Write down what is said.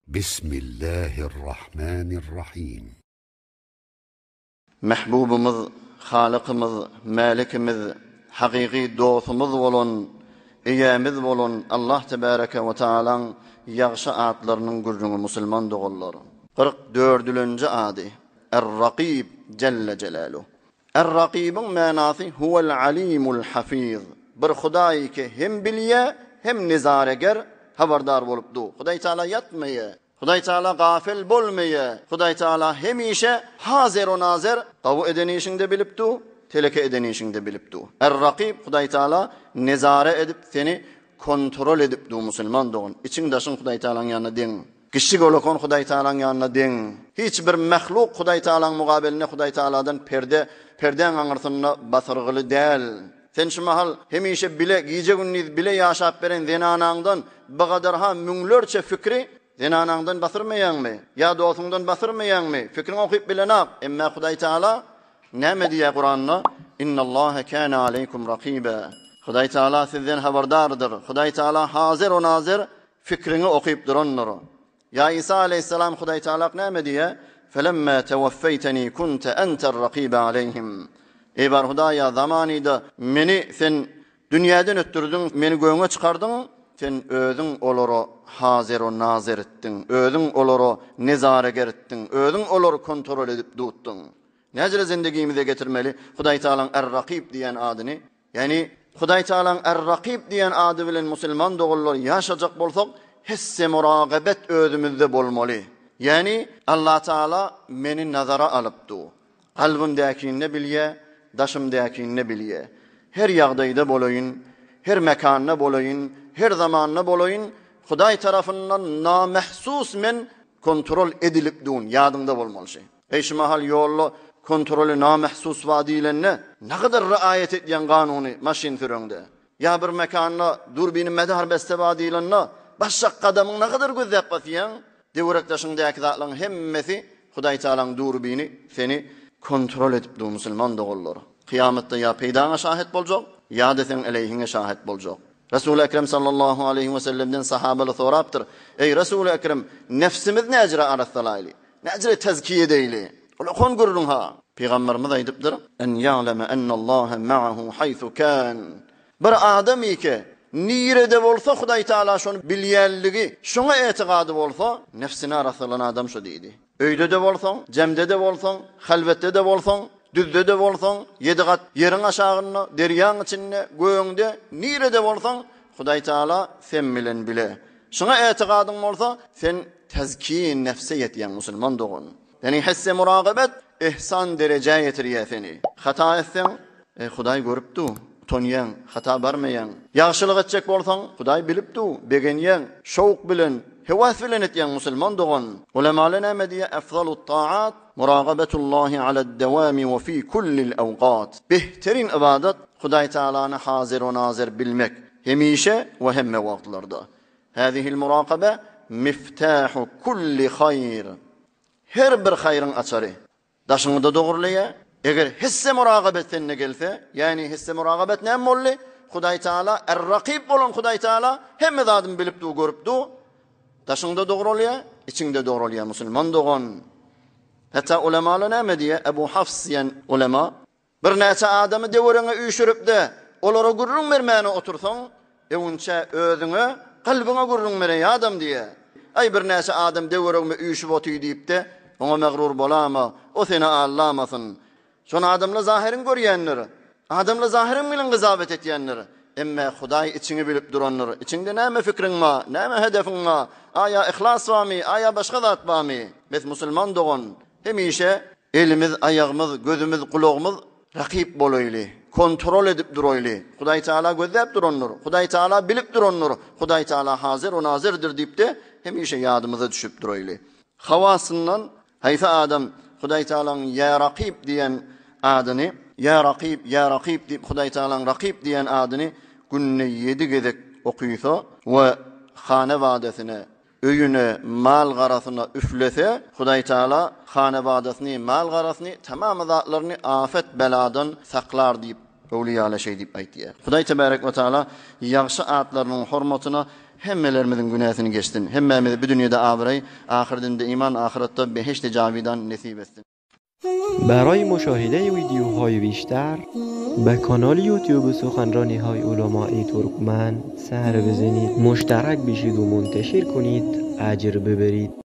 Bismillahirrahmanirrahim. Mähbubymyz, Halykymyz, Mälikimiz, hakyky dostumyz bolan, Eýämiz bolan Allah Tebäreke we Taalaň ýagşy atlarynyň gürrüňi musulman doganlar. 40 dördülenji ady, Er-Rakyb Jelle Jelaluh. Er-Rakybyň manasy Huwel Alimul Hafiz. Bir Hudaý ki hem bilýä, hem nezareger, habardar bolup dur. Hudaý Taala ýatmaýa. Hudaý Taala gafil bolmaýa. Hudaý Taala hemişe hazer o nazer, gawy eden işiňde bilip dur, teleke eden işiňde bilip dur. Er-Rakyb Hudaý Taala nezare edip seni kontrol edip dur musulman dogan. Içiň daşyň Hudaý Taalaň ýanynda deň. Kiçjik olakon Hudaý Tagalaň ýanynda deň. Hiç bir mahluk Hudaý Tagalaň mugabelinde Hudaý Tagaladan perde, perdäň aňyrsynda basyrgyly däl. Sen şu mahal hemişe bile, gije-gündiz bile ýaşap beren zenanaňdan bygadarha müňlerçe fikri zenanaňdan basyrmaýaňmy? Ýa dosuňdan basyrmaýaňmy? Fikriňi okyp bilenak. Emmä Hudaý Tagala näme diýýär Kuranda? Innallaha kana aleýkum rakyba. Hudaý Tagala sizden habardardyr. Hudaý Tagala hazyr o nazyr Fikriňi okyp durandyr. Ýa Isa aleýhissalam Hudaý Tagalak näme diýýär? Felemmä tewaffeýteni kunte enter rakybe aleýhim. Eý bar Hudaýa, zamanyda meni sen dünýäden ötdürdiň, meni gögüňe çykardyň, sen özüň olara hazer-u nazer etdiň, özüň olara nezareger etdiň, özüň olary kontrol edip dutdyň. Näjele zendigimize getirmeli Hudaý Tagalaň Er-Rakyp diýen adyny? Ýagny, Hudaý Tagalaň Er-Rakyp diýen ady bilen musulman doganlar ýaşajak bolsak, hisse muragabet özümizde bolmaly. Ýagny, Allah Tagala meni nazara alyp dur. Kalbymdäkini-de bilýär, daşymdäkini-de bilýär. Her ýagdaýda bolaýyn, her mekanda bolaýyn, her zamanda bolaýyn, Hudaý tarapyndan namehsus men kontrol edilip dun, ýadyňda bolmaly şi. Eý şu mahal ýolda kontroly namehsus bar diýlende nagadar riaýat edýäň kanuny maşyn süreňde. Ýa bir mekanda durbini medar beste bar diýlende başjak gadamyň nagadar gözläp basýaň. Döwerek daşyňdäki zatlaryň hemmesi Hudaý Tagalaň durbini seni kontrol edip dur musulman doganlar. Kyýamatda ýa peýdaňa şahet boljak, ýa-da seň eleýhiňe şahet boljak. Resuly Ekrem sallallahu aleýhi wesellemden sahabalar sorapdyr, Eý Resuly Ekrem, nefsimiz näjire arassalaýly? Näjire tezkiýe edeýli? Ulakan gürrüň ha. Pygamberimiz aýdypdyr, En ýa'leme ennallaha ma'ahu haýsu kan. Bir adam ike, nirede bolsa Hudaý Taala şony bilýänligi, şoňa etigady bolsa, nefsini arassalan adam şo diýdi. Öýde-de bolsaň, jemde-de bolsaň, halwetde-de bolsaň, düzde-de bolsaň, ýedi gat ýeriň aşagynda, derýaň içinde, gögüňde, nirede bolsaň, Hudaý Taala sen bilen bile. Şuňa etigadyň bolsa, sen tezkiýe nefse ýetýäň musulman dogan. Seniň hisse muragabet ihsan derejä ýetirýär seni. Hata etseň, e, Hudaý görüp dur, utanýaň, hata barmaýaň. Ýagşylyk etjek bolsaň, Hudaý bilip dur, begenýäň, şowk bilen, höwes bilen etýäň musulman dogan. Ulemalar näme diýýär? Efzalut taat muragabetullahi alad-dawami we fi kullil awqat. Behterin ybadat Hudaý Tagalany hazyr we nazyr bilmek. Hemişe we hemme wagtlarda. Hâzihil murakabe miftahu kulli haýr. Her bir haýryň açary. Daşyňy-da dogurlaýar. Eger hisse muragabet sende gelse, ýagny hisse muragabet näme boldy? Hudaý Taala Er-Rakyp bolan Hudaý Taala hemme zadyny bilip dur, görüp dur. Daşyňda dogralýar, içiňde dogralýar musulman dogan. Hatda ulemalar näme diýýär? Ebu Hafs diýen ulema Birnäçe adamy döwereňe üýşürip-de, olara gürrüň bermäne otursaň, öwünçä özüňe, kalbyňa gürrüň bereý adam diýýär. Aý, birnäçe adam döweregime üýşüp otyr diýip-de, oňa megrur bolama, o seni allamasyn. Şony adamlar zahyryň görýändir. Adamlar zahyryň bilen gyzawet etýändir. Emme Hudaý içiňi bilip durandyr. Içiňde näme fikriň bar, näme hedefiň bar, aýa yhlas barmy, aýa başga zat barmy? Biz musulman dogan, hemişe Elimiz, aýagymyz, gözümiz, gulagymyz rakyp bolaýly, kontrol edip duraýly. Hudaý Taala gözläp durandyr, Hudaý Taala bilip durandyr, Hudaý Taala hazyr we nazyrdyr diýip-de, hemişe ýadymyza düşüp duraýly. Hawasyndan haýsy adam Hudaý Taalaň Ýa Rakyp diýen adyny, Ýa Rakyp, Ýa Rakyp diýip Hudaý Taalaň Rakyp diýen adyny günde ýedi gezek okysa we hanabadasyna öýüne, mal-garasyna üflese, Hudaý Taala hanabadasyny, mal-garasyny, tamamy zatlaryny afet-beladan saklar diýip, öwlüýalar şeý diýip aýtýar. Hudaý Tebärek we Taala ýagşy atlarynyň hormatyna. hemmelerimiziň günäsini geçsin. Hemmämize bu dünýede abraý, ahyrdinde iman, ahyratda behişdi jawidan nesip etsin. برای مشاهده ویدیوهای بیشتر به کانال یوتیوب سخنرانی های علمای ترکمن سر بزنید مشترک بشید و منتشر کنید اجر ببرید.